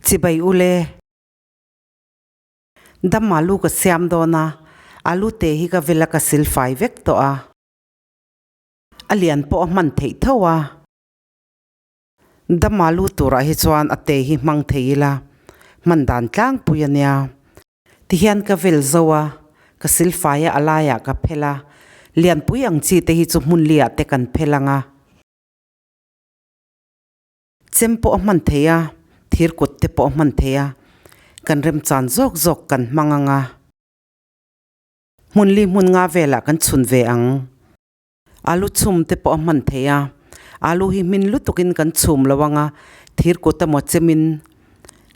Chibai ule. Dam alu ka siam dawn a, alu te hi ka vela ka sil fai vek tawh a. A lian pawh a hman theih tho a. Dam alu turah hi chuan a te hi hmang thei ila, hman dan tlangpui a nia. Tihian ka vel zo a, ka sil fai a a laiah ka phel a, lianpui ang chi te hi chu hmun liah te kan phel ang a. Chem pawh a hman thei a, thir kut te pawh a hman thei a, kan remchan zawk zawk kan hmang ang a. Hmun li hmun nga velah kan chhun ve ang. Alu chhum te pawh a hman thei a, alu hi hmin lutukin kan chhum lo ang a, thir kut emaw chemin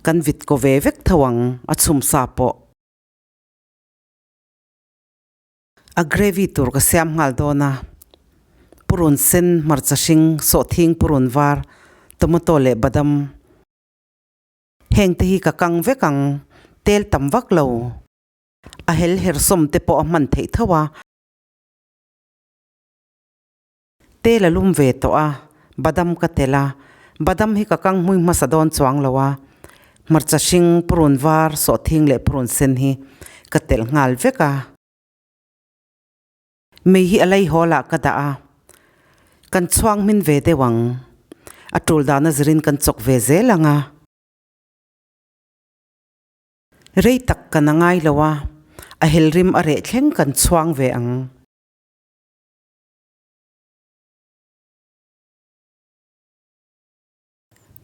kan vit kaw ve vek tho ang a chhum sa pawh. A gravy tur ka siam nghal dawn a, purun sen, hmarcha hring, sawhthing, purun var, tomato leh badam. Heng te hi ka kang vek ang, tel tam vak lo. A hel her sawm te pawh a hman theih tho a. Tel a lum ve tawh a, badam ka tel a, badam hi ka kang hmui hmasa dawn chuang lo a, hmarcha hring, purun var, sawhthing leh purun sen hi ka telh nghal vek a. Mei hi a lei hawl ah ka dah a, kan chhuang hmin ve deuh ang. A tul dana zirin kan chawk ve zel ang a. Rei tak kan a ngai lo a, a hel rim a reh thleng kan chhuang ve ang.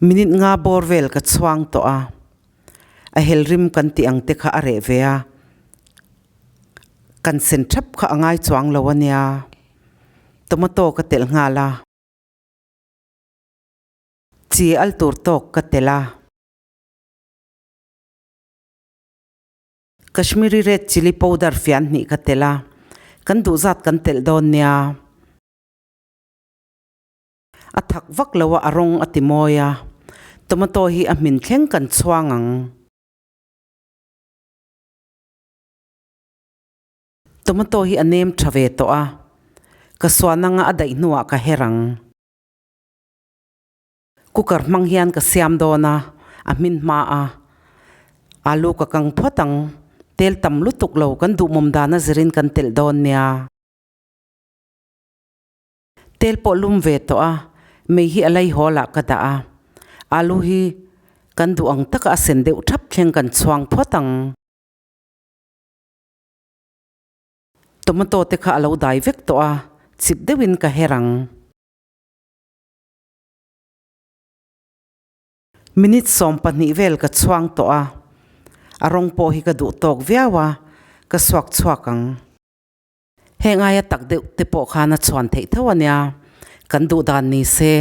Minute nga bawr vel ka chhuang tawh a, a hel rim kan tih ang te kha a reh ve a, kan sen thap kha a ngai chuang lo a nia, tomato ka telh nghal a, chi al tur tawk ka telh a. Kashmiri red chilli powder fian hnih ka telh a, kan duh zat kan telh dawn nia. A thak vak lo a, a rawng a ti mawi a. Tomato hi a hmin thleng kan chhuang ang. Tomato hi a nem tha ve tawh a, ka suan anga a daih hnuah ka her ang. Cooker hmang hian ka siam dawn a, a hmin hma a. Alu ka kang phawt ang, tel tam lutuk lo kan duhmawm dana zirin kan telh dawn nia. Tel pawh lum ve tawh a, mei hi a lei hawl ah ka dah a, alu hi kan duh ang taka a sen deuh thap thleng kan chhuang phawt ang. Tomato te kha a lo dai vek tawh a, chip deuhin ka her ang. Minute 20 vel ka chhuang tawh a, a rawng pawh hi ka duh tawk viau a, ka suak chhuak ang. Heng aia tak deuh te pawh khan a chhuan theih tho a nia, kan duh dan ni se.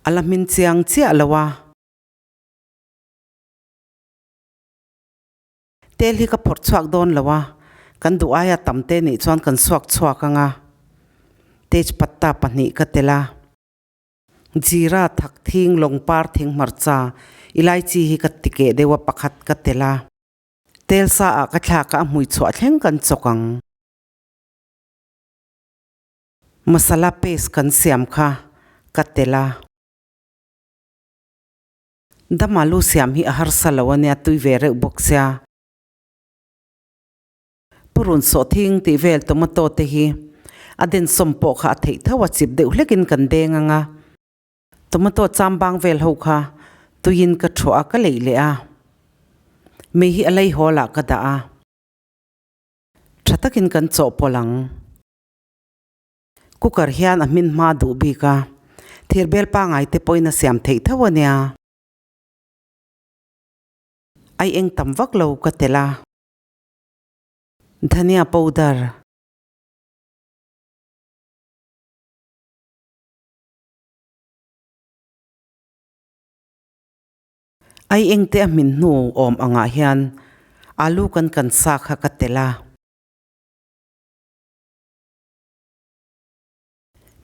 A la hmin chiang chiah lo a. Tel hi ka phawrh chhuak dawn lo a, kan duh aia tam te nih chuan kan suak chhuak ang a. Tejpatta pahnih ka tel a. Jeera thak thing lawng par thing hmarcha ilaichi hi ka tikeh deuh a pakhat ka tel a. Tel sa ah ka thlak a a hmui chhuah thleng kan chawk ang. Masala paste kan siam kha ka tel a. Dam alu siam hi a harsa lo ania tui ve reuh bawk sia. Purun sawhthing tih vel tomato te hi a densawm pawh kha a theih tho a chip deuh hlekin kan deng ang a. Tomato chambang vel ho kha tuiin ka thuah a ka leih leh a, mei hi a lei hawl ah ka dah a, tha takin kan chawhpawlh ang. Cooker hian a hmin hma duh bik a, thir bel pangai te pawhin a siam theih tho a nia. Ai eng tam vak lo ka telh a, dhania powder. Ai engte a hmin hnu awm angah hian alu kan kan sa kha ka telh a.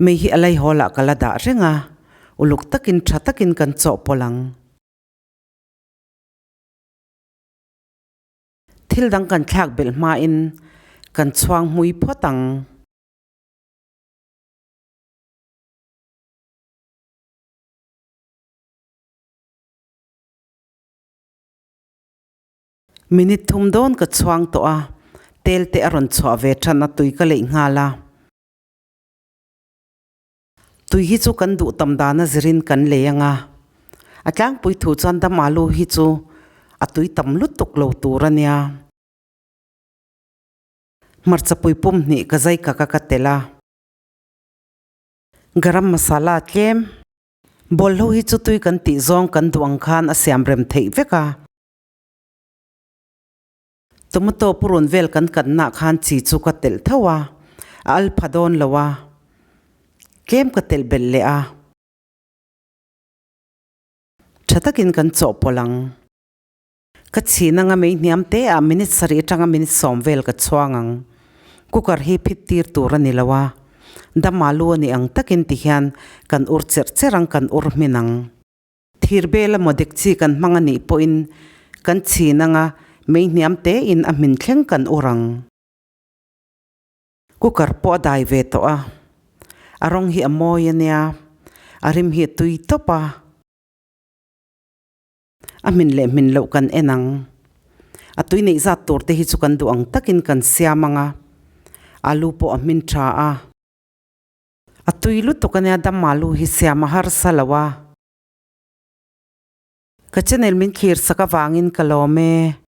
Mei hi a laihawl ah ka la dah reng a, uluk takin tha takin kan chawhpawlh ang. Thil dang kan thlak belh hmain kan chhuang hmui phawt ang. Minute thum dawn ka chhuang tawh a, tel te a rawn chhuah ve than a tui ka leih nghal a. Tui hi chu kan duh tam dana zirin kan lei ang a, a tlangpui thu chuan dam alu hi chu a tui tam lutuk lo tur a nia. Hmarcha pui pum hnih ka zai kak a ka tel a. Garam masala tlem. Bawlhlo hi chu tui kan tih zawng kan duh ang khan a siam rem theih vek a. Tomato purun vel kan kanna khan chi chu ka telh tho a, a al pha dawn lo a, tlem ka telh belh leh a. Tha takin kan chawhpawlh ang. Ka chhin anga mei hniam te ah minute sarih atanga minute sawm vel ka chhuang ang. Cooker hi phit tir tur a ni lo a, dam alu a nih ang takin ti hian kan ur cherh cherh ang kan ur hmin ang. Thir bel emaw dek chi kan hmang a nih pawhin kan chhin anga mei hniam tein a hmin thleng kan ur ang. Cooker pawh a dai ve tawh a, a rawng hi a mawi a nia, a rim hi a tui tawp a. A hmin leh hmin loh kan en ang. A tui neih zat tur te hi chu kan duh ang takin kan siam ang a, alu pawh a hmin tha a. A tui lutuk a nia dam alu hi siam a harsa lo a. Ka channel min thlir sak avangin ka lawm e.